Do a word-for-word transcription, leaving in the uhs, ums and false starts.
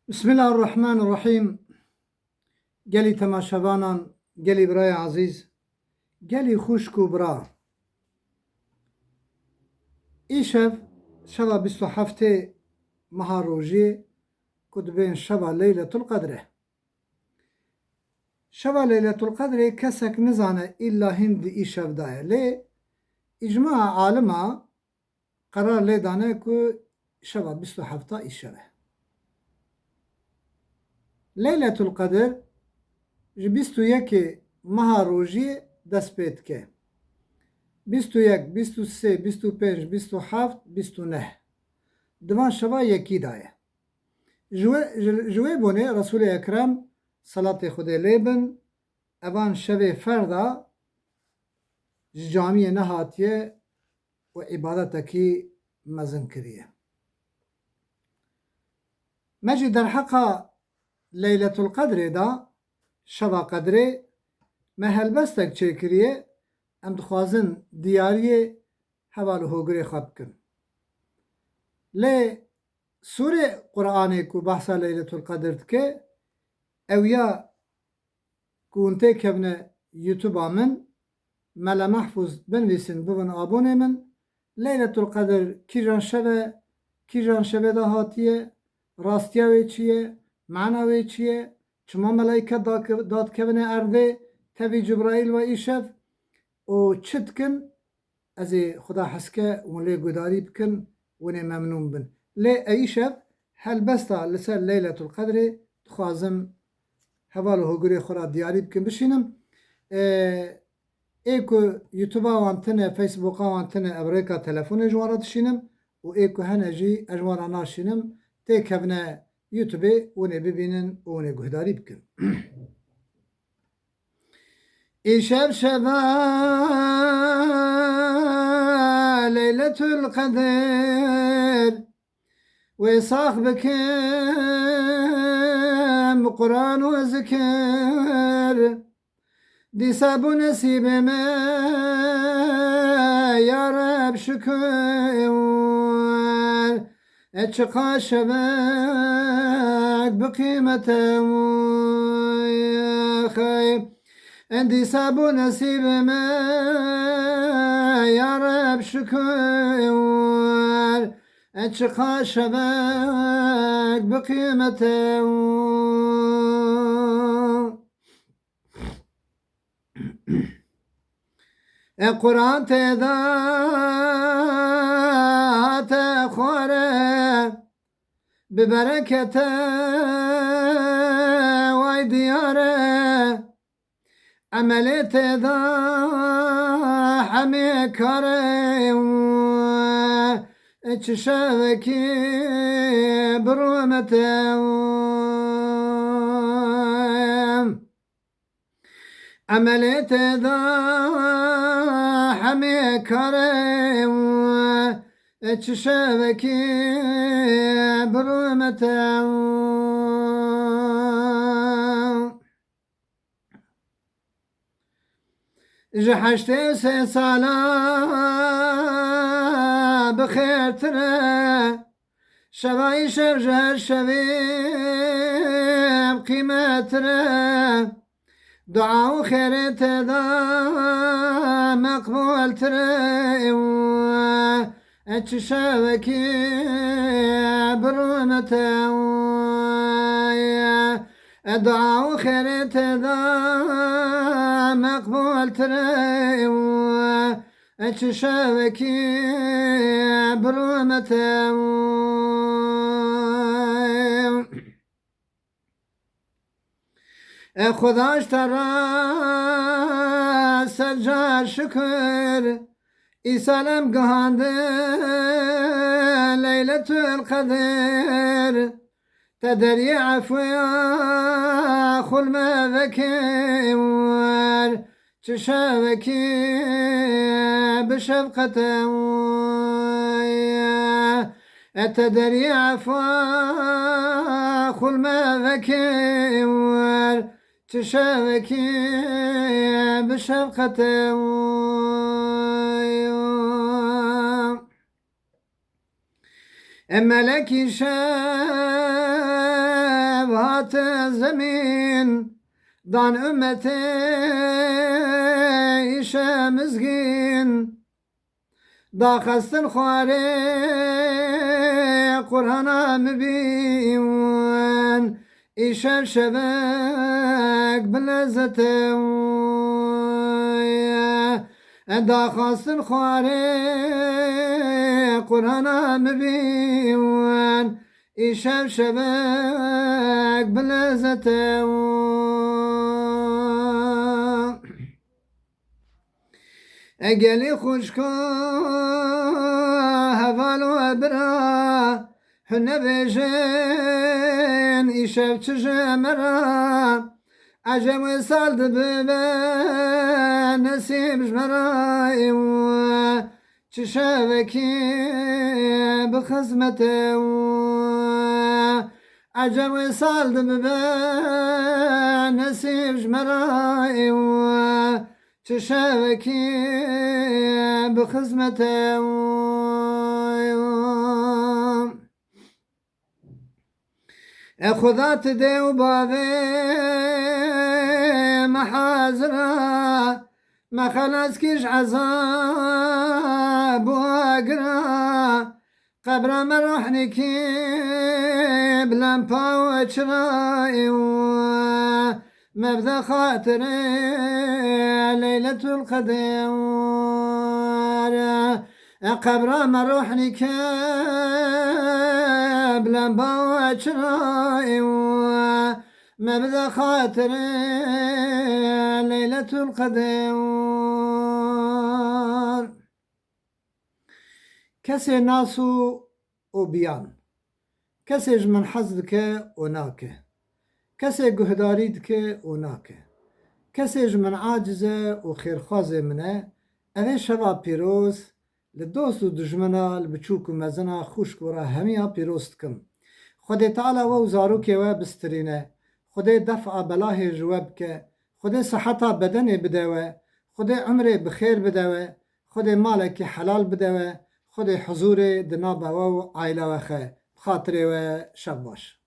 Bismillahirrahmanirrahîm. Gelî temaşevanan, gelî birayê ezîz, gelî xwişk û bira. Îşev şeva bîst û heftê meha rojiyê ku dibên şeva Leyletul Qedr e. Şeva Leyletul Qedrê kesek nizane îlla hîn di îşev de ye. Lê îcmaa alima qerar lê dane ku şeva bîst û hefta îşev e. Leyletul Qedr ji bîst û yekê meha rojiyê dest pê dike. Bîst û yek, bîst û sê, bîst û pênc, bîst û heft, bîst û neh. Di van şeva yekî de ye. Ji wê, ji, ji wê bonê Resûlê Ekrem, selatê Xwedê lê bin, evan şevê ferda ji camiyê nehatiye û îbadetekî mezin kiriye. Me jî derheqa Leyletul Qedrê de, şeva Qedrê, me helbestek çêkiriye, em dixwazin diyariyê heval û hogirê xwe bikin. Lê sûrê Qur'anê ku behsa Leyletul Qedr dike, ew ya ku hûn têkevine YouTube-a min, Mele Mehfûz binivîsin, bibin abonê min. Leyletul Qedr kîjan şev e, kîjan şevê de hatiye, rastiya wê çi ye, mana wê çi ye, çima meleyke dake-, dadikevine erdê, tevî Cibraîl ve îşev û çi dikin? Ez ê Xuda hez ke hûn lê guhdarî bikin, hûn ê memnûn bin. Lê eyîşev helbesta li ser Leyletul Qedrê dixwazim heval û hogirê xwe re diyarî bikim, bişînim. Ê, ê ku YouTube-a wan tine, Facebook-a wan tine, ev rêka telefonê ji wan re dişînim û ê ku hene jî ez ji wan re naşînim, têkevine YouTube-ê, hûn ê bibînin û hûn ê guhdarî bikin. Îşev şeva Leyletul Qedr, wê sax bikim Quran û zikir. Dîsa bû nesîbê me, ya Reb şukur. E çiqa şevek bi qîmet e, xey. E dîsa bû nesîbê me, ya Reb şukur. E çiqa şevek bi qîmet e. E Quran tê de hate xware, bi berekete way diyare. Emelê tê de hemê kare, çi şevekî bi rûmete. Emelê tê de hemê kare, çi şevekî bi rûmete. Ji heştê û sê sala bi xêrtir e, şeva îşev ji her şevê bi qîmettir e. Dua û xêrê tê de meqbûltir e, çi şevekî bi rûmete. E dua û xêrê tê de meqbûltir e, çi şevekî bi rûmete. E Xuda ji te re sed car şukur, îsal em gihande Leyletul Qedir. Te deriyê efwe ya xul me vekê war, çi şevekî bi şefqete war. E te deriyê efwa xul me vekê war, çi şevekî bi şefqete war. E melekî şev Te zemîn dan ummetê îşe mizgîn. Daxestin xwarê Qur'ana mibîn. Îşev şevek bi lezete ye. Daxwastin xwarê Qur'ana mibîn. Îşev şevek bi lezete. E gelî xwişko heval û bira, hûn nebêjin îşev çi ji me re. Ecem wê sal dibibe nesîb ji me re û çi şevekî bi xizmete û. Ecem wê sal dibibe nesîb ji me re û. Çi şevekî bi xizmete û. E Xuda ti dê û bavê me hazira, me xelas kî ji ezab û agira. Qebra me rohnîkî bi lempa û çirayê û me bide xatirê Leyletul Qedr. E qebra me rohnîkî bi lempa û çirayê û me bide xatirê Leyletul Qedr. Kesê nas û û biyan. Kesê ji min hez dike û nake. Kesê guhdarî dike û nake. Kesê ji min aciz e û xêrxwazê min e, ev ê şeva pîroz li dost û dijmina, li biçûk û mezina, xwişk û re hemiya pîroz dikim. Xwedê Teala we û zarokê we bistirîne. Xwedê defa belahê ji we bike. Xwedê siheta bedenê bide we. Xwedê umrê bi xêr bide we. Xwedê malekî helal bide we. Xwedê huzûrê di nava we û aîla we xe. Bi xatirê we şev baş.